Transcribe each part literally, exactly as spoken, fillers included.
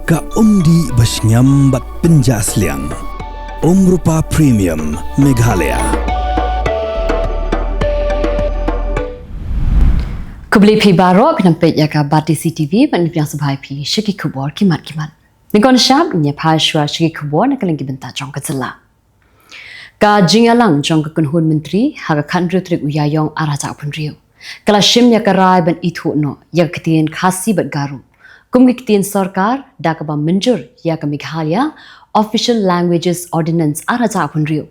Ka umdih ba shngiam bad pynjah sliang. Umrupa Premium Meghalaya. Khublei phi baroh, phi nang peit ïa ka Batesi TV bad ngi pdiang sngewbha ïa phi sha ki khubor ki mat ki mat. Ngi kongsan ïa phi shuwa sha ki khubor na ka liang ki bynta jong ka jylla. Ka jingïalang jong ka kynhun myntri ha ka khathynriew tarik u Ïaïong arhajar arphew hynriew ka la shim ïa ka rai ban ithuh noh ïa ka ktien Khasi bad Garo kum ki ktien sorkar da kaba mynjur ïa ka Meghalaya Official Languages Ordinance arhajar arphew hynriew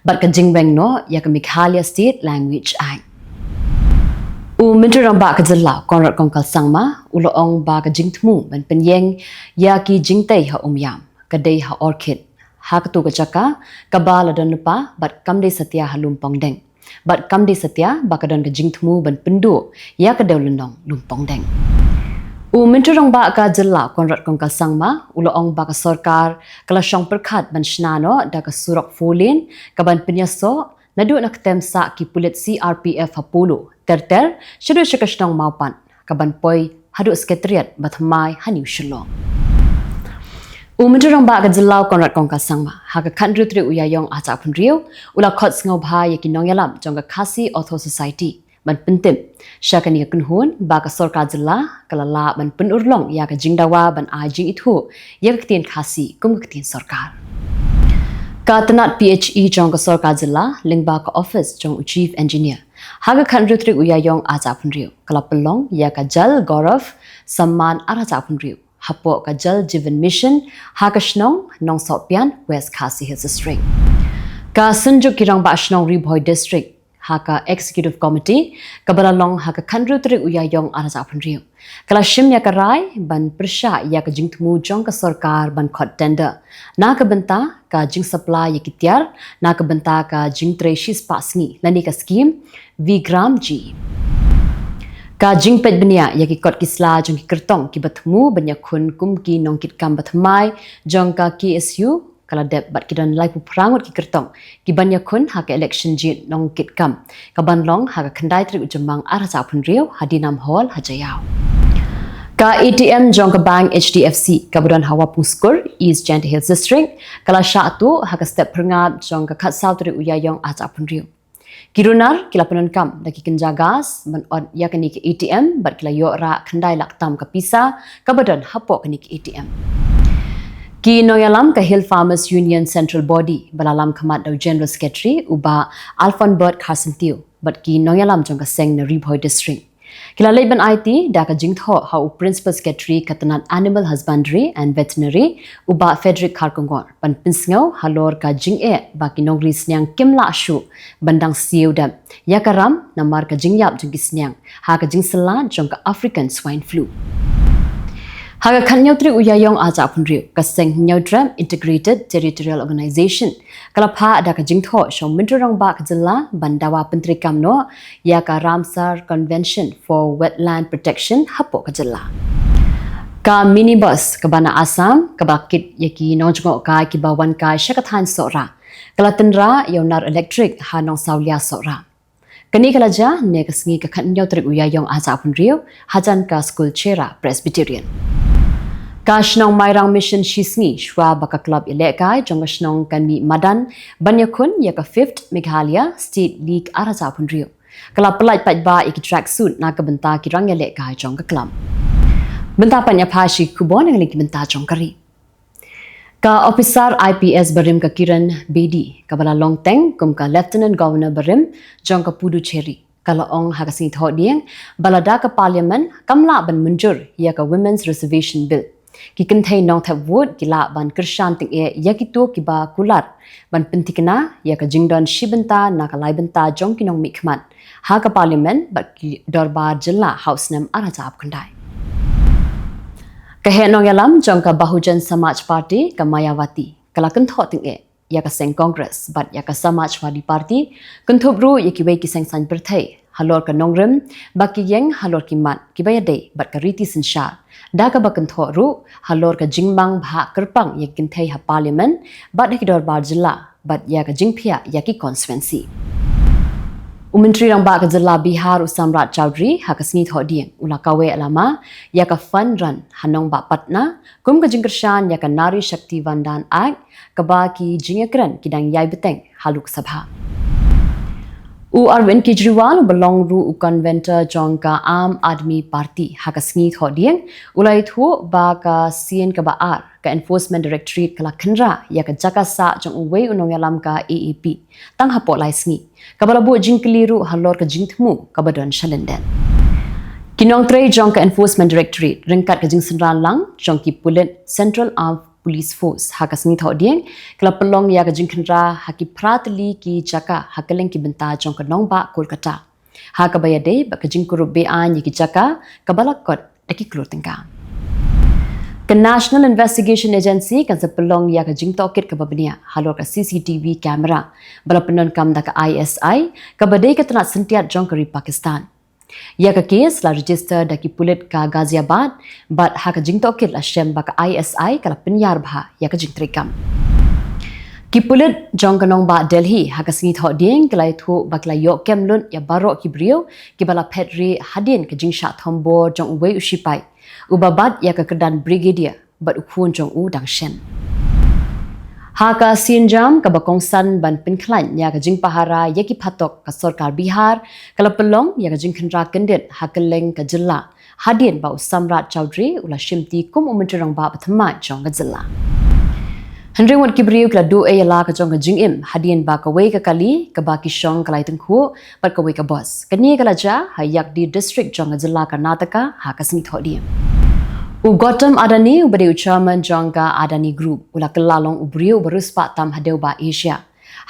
bad ka jingweng noh ïa ka Meghalaya State Language Act. U Myntri Rangbah ka jylla Conrad Kongkal Sangma u la ong ba ka jingthmu ban pynïeng ïa ki jingtei ha Umiam ka dei ha Orchid, ha katu ka jaka kaba la don lypa bad kam dei satia ha Lum Pongdeng bad kam dei satia ba ka don ka jingthmu ban pynduh ïa ka dewlynnong Lum Pongdeng. U Myntri Rangbah ka jylla Conrad Kongkal Sangma u la ong ba ka sorkar ka la shong pyrkhat ban shna noh da ka surok four lane kaban pynïasoh naduh na ktem sah ki pulit CRPF ha Polo ter ter shaduh sha ka shnong Mawpat kaban poi haduh Secretariat ba thymmai ha New Shillong. U Myntri Rangbah ka jylla Conrad Kongkal Sangma ha ka khathynriew tarik u Ïaïong arhajar arphew hynriew u la khot sngewbha ïa ki nongïalam jong ka Khasi Author Society ban pyntip sha kane ka kynhun ba ka sorkar jylla ka la lah ban pynurlong ïa ka jingdawa ban ai jingithuh ïa ka ktien Khasi kum ka ktien sorkar. Ka tnat PHE jong ka sorkar jylla lyngba ka office jong u Chief Engineer ha ka khathynriew tarik u Ïaïong arhajar arphew hynriew ka la pynlong ïa ka Jal Gaurav Samman arhajar arphew hynriew hapoh ka Jal Jeevan Mission ha ka shnong Nongsohpian, West Khasi Hills District. Ka Synjuk ki Rangbah Shnong Ri Bhoi District ha ka Executive Committee kaba la long ha ka khathynriew tarik u Ïaïong arhajar arphew hynriew ka la shim ïa ka rai ban pyrshah ïa ka jingthmu jong ka sorkar ban khot tender na ka bynta ka jingsupply ïa ki tiar na ka bynta ka jingtrei shispah sngi lane ka skhim Vigram G. Ka jingpeit bniah ïa ki kot ki sla jong ki kyrtong kiba thmu ban ïakhun kum ki nongkitkam ba thymmai jong ka KSU ka la dep bad ki don laiphew phra ngut ki kyrtong kiban ïakhun ha ka election jied nongkitkam kaban long ha ka khyndai tarik u Jymmang arhajar arphew hynriew ha Dinam Hall ha Jaïaw. Ka ATM jong ka bank HDFC kaba don ha Wapung Skur, East Jaintia Hills District ka la shah tuh ha ka step phyrngat jong ka khatsaw tarik u Ïaïong arhajar arphew hynriew. Ki runar ki la pyndonkam da ki kynja gas ban ot ïa kane ka ATM bad ki la ïoh rah khyndai lak tam ka pisa kaba don hapoh kane ka ATM. Ki nongïalam ka Hill Farmers Union Central Body ba la lam khmat da u General Secretary u Bah Alphonbert Kharsyntiew bad ki nongïalam jong ka seng na Ri Bhoi District ki la leit ban aiti da ka jingthoh ha u Principal Secretary ka tnat Animal Husbandry and Veterinary u Bah Frederick Kharkongor ban pynsngew halor ka jingeh ba ki nongri sniang kim lah shuh ban dang siew dep ïa ka ram namar ka jingïap jong ki sniang ha ka jingsyllad jong ka African Swine Flu. Ha ka khathynñiew tarik u Ïaïong arhajar arphew hynriew ka seng Hynñiewtrep Integrated Territorial Organization ka la phah da ka jingthoh sha u Myntri Rangbah ka jylla ban dawa pyntreikam noh ïa ka Ramsar Convention for Wetland Protection hapoh ka jylla. Ka minibus kaba na Assam kaba kit ïa ki nongjngohkai kiba wan kai sha ka thaiñ Sohra ka la tynrah ïa u nar elektrik ha Nongsawlia Sohra. Kane ka la jia ne ka sngi ka khathynñiew tarik u Ïaïong arhajar arphew hynriew hajan ka skul Chera Presbyterian. Ka shnong Mairang Mission shi sngi shuwa ba ka klub ïalehkai jong ka shnong kan mih madan ban ïakhun ïa ka fifth Meghalaya State League arhajar arphew hynriew. Ka la pyllait paidbah ïa ki tracksuit na ka bynta ki rangïalehkai jong ka klub. Bynta pat ïa pha shi khubor na ka liang ki bynta jong ka ri. Ka ophisar IPS barim ka Kiran Bedi kaba la long teng kum ka Lieutenant Governor barim jong ka Puducherry ka la ong ha ka sngi Thohdieng ba lada ka Parliament kam lah ban mynjur ïa ka Women's Reservation Bill, ki kynthei nongthep vote ki lah ban kyrshan tyngeh ïa kito kiba kular ban pynthikna ïa ka jingdon shi bynta na ka lai bynta jong ki nongmihkhmat ha ka Parliament bad ki dorbar jylla ha u snem arhajar arphew khyndai. Ka heh nongïalam jong ka Bahujan Samaj Party ka Mayawati ka la kynthoh tyngeh ïa ka seng Congress bad ïa ka Samajwadi Party, kynthup ruh ïa kiwei ki seng saiñ pyrthei halor ka nongrim ba ki ïeng halor ki mat kiba ïadei bad ka riti synshar, da kaba kynthoh ruh halor ka jingmang bhah kyrpang ïa ki kynthei ha Parliament bad ha ki dorbar jylla bad ïa ka jingphiah ïa ki constituency. U Myntri Rangbah ka jylla Bihar u Samrat Chaudhary ha ka sngi Thohdieng u la kaweh lama ïa ka fun run ha nongbah Patna kum ka jingkyrshan ïa ka Nari Shakti Vandan Act kaba ki jingïakren ki dang ïai bteng ha Lok Sabha. U Arvind Kejriwal uba long ruh u convenor jong ka Aam Aadmi Party ha ka sngi Thohdieng u la ïathuh ba ka sien kaba ar ka Enforcement Directorate ka la khynra ïa ka jaka sah jong uwei u nongïalam ka A A P tang hapoh lai sngi, kaba la buh jingkylli ruh halor ka jingthmu kaba don sha lyndet. Ki nongtrei jong ka Enforcement Directorate ryngkat ka jingsynran lang jong ki pulit Central Armed Police Force ha ka sngi Thohdieng ka la pynlong ïa ka jingkhynra ha ki phra tylli ki jaka ha kylleng ki bynta jong ka nongbah Kolkata, ha kaba ïadei bad ka jingkurup beaiñ ïa ki jaka kaba la kot da ki klur tyngka. Ka National Investigation Agency kan sa pynlong ïa ka jingtohkit kaba bniah halor ka C C T V camera ba la pyndonkam da ka I S I, kaba dei ka tnat syntiat jong ka ri Pakistan. Ïa ka kes la register da ki pulit ka Ghaziabad, bad ha ka jingtohkit la shem ba ka I S I ka la pynïar bha ïa ka jingtreikam. Ki pulit jong ka nongbah Delhi ha ka sngi Thohdieng ki la ïathuh ba ki la ïoh kem lut ïa baroh ki briew kiba la phet rieh hadien ka jingshah thombor jong uwei u shipai uba bat ïa ka kyrdan Brigadier bad u khun jong u dang shen. Ha ka sienjam kaba kongsan ban pynkhlaiñ ïa ka jingpahara ïa ki phatok, ka sorkar Bihar ka la pynlong ïa ka jingkhynra kyndit ha kylleng ka jylla hadien ba u Samrat Chaudhary u la shimti kum u Myntri Rangbah bathymmai jong ka jylla. Hynriew ngut ki briew ki la duh ïa la ka jong ka jingim hadien ba kawei ka kali kaba ki shong ka la ïatyngkhuh bad kawei ka bus. Kane ka la jia ha Yakatai District jong ka jylla Karnataka ha ka sngi Thohdieng. U Gautam Adani uba dei u chairman jong ka Adani Group u la kylla long u briew uba riewspah tam ha dewbah Asia,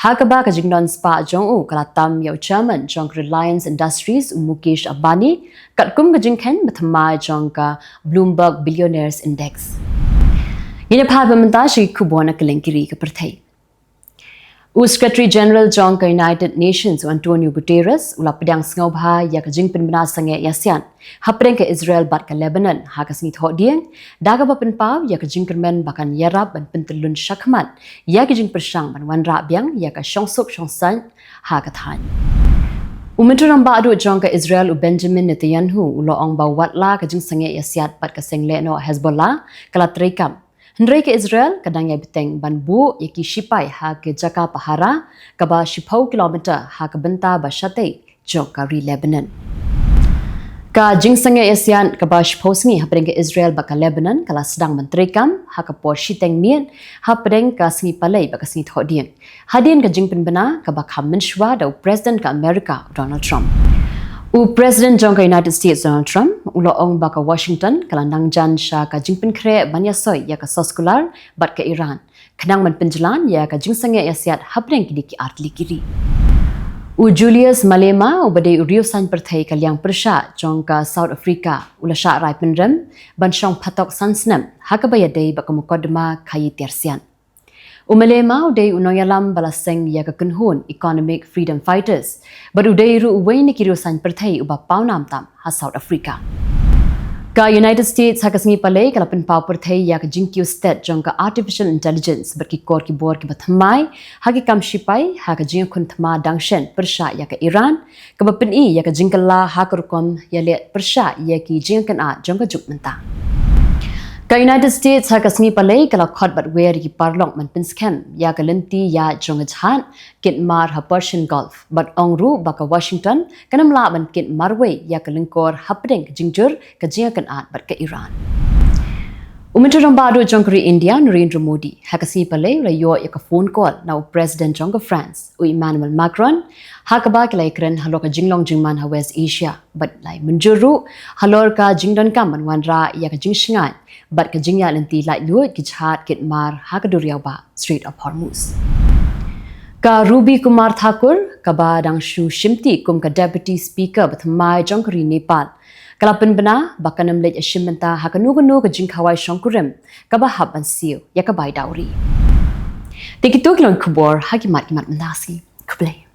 ha kaba ka jingdon spah jong u ka la tam ïa u chairman jong ka Reliance Industries u Mukesh Ambani katkum ka jingkheiñ bathymmai jong ka Bloomberg Billionaires Index. Ngin ïa phai bha mynta sha ki khubor na kylleng ki ri ka pyrthei. U Secretary General jong ka United Nations u Antonio Guterres u la pdiang sngewbha ïa ka jingpynbna sangeh ïasiat hapdeng ka Israel bad ka Lebanon ha ka sngi Thohdieng, da kaba pynpaw ïa ka jingkyrmen ba kan ïarap ban pyntyllun shakhmat ïa ki jingpyrshang ban wanrah biang ïa ka shongsuk shongsaiñ ha ka thaiñ. U Myntri Rangbah duh jong ka Israel u Benjamin Netanyahu u la ong ba watla ka jingsangeh ïasiat bad ka seng lehnoh Hezbollah ka la treikam, hynrei ka Israel ka dang ïai bteng ban buh ïa ki shipai ha ka jaka pahara kaba shiphew kilometer ha ka bynta ba shatei jong ka ri Lebanon. Ka jingsangeh ïasiat kaba shiphew sngi hapdeng ka Israel bad ka Lebanon ka la sdang ban treikam ha ka por shiteng miet hapdeng ka sngi Palei bad ka sngi Thohdieng, hadien ka jingpynbna kaba kham mynshuwa da u President ka America u Donald Trump. U President jong ka United States Donald Trump u la ong ba ka Washington ka la nang jan sha ka jingpynkhreh ban ïasoi ïa ka soskular bad ka Iran khnang ban pynjlan ïa ka jingsangeh ïasiat hapdeng kine ki artylli ki ri. U Julius Malema uba dei u riewsaiñ pyrthei ka liang pyrshah jong ka South Africa u la shah rai pynrem ban shong phatok san snem ha kaba ïadei bad ka mukotduma khaïi tiar siat. U Malema u dei u nongïalam ba la seng ïa ka kynhun Economic Freedom Fighters bad u dei ruh uwei na ki riewsaiñ pyrthei uba pawnam tam ha South Africa. Ka United States ha ka sngi Palei ka la pynpaw pyrthei ïa ka jingkiew stet jong ka artificial intelligence bad ki kor ki bor kiba thymmai ha ki kam shipai ha ka jingïakhun thma dang shen pyrshah ïa ka Iran, kaba pyni ïa ka jingkylla ha ka rukom ïaleh pyrshah ïa ki jingïakynad jong ka juk mynta. Ka United States ha ka sngi Palei ka la khot bad wer ïa ki paralok ban pynskhem ïa ka lynti ïaid jong ka jhad kit mar ha Persian Gulf bad ong ruh ba ka Washington kan ym lah ban kit marwei ïa ka lyngkor hapdeng ka jingjur ka jingïakynad bad ka Iran. U Myntri Rangbah duh jong ka ri India Narendra Modi ha ka sngi Palei u la ïoh ïa ka phone call na u President jong ka France u Emmanuel Macron, ha kaba ki la ïakren halor ka jinglong jingman ha West Asia bad la ïa mynjur ruh halor ka jingdonkam ban wanrah ïa ka jingshngaiñ bad ka jingïaid lynti laitluid ki jhad kit mar ha ka duriaw bah Strait of Hormuz. Ka Ruby Kumar Thakur kaba dang shu shimti kum ka Deputy Speaker bathymmai jong ka ri Nepal ka la pynbna ba kan ym leit ïashim bynta ha kano kano ka jingkhawai shongkurim kaba hap ban siew ïa ka bai dowry. Te kito ki long ki khubor ha ki mat ki mat mynta ka sngi. Khublei.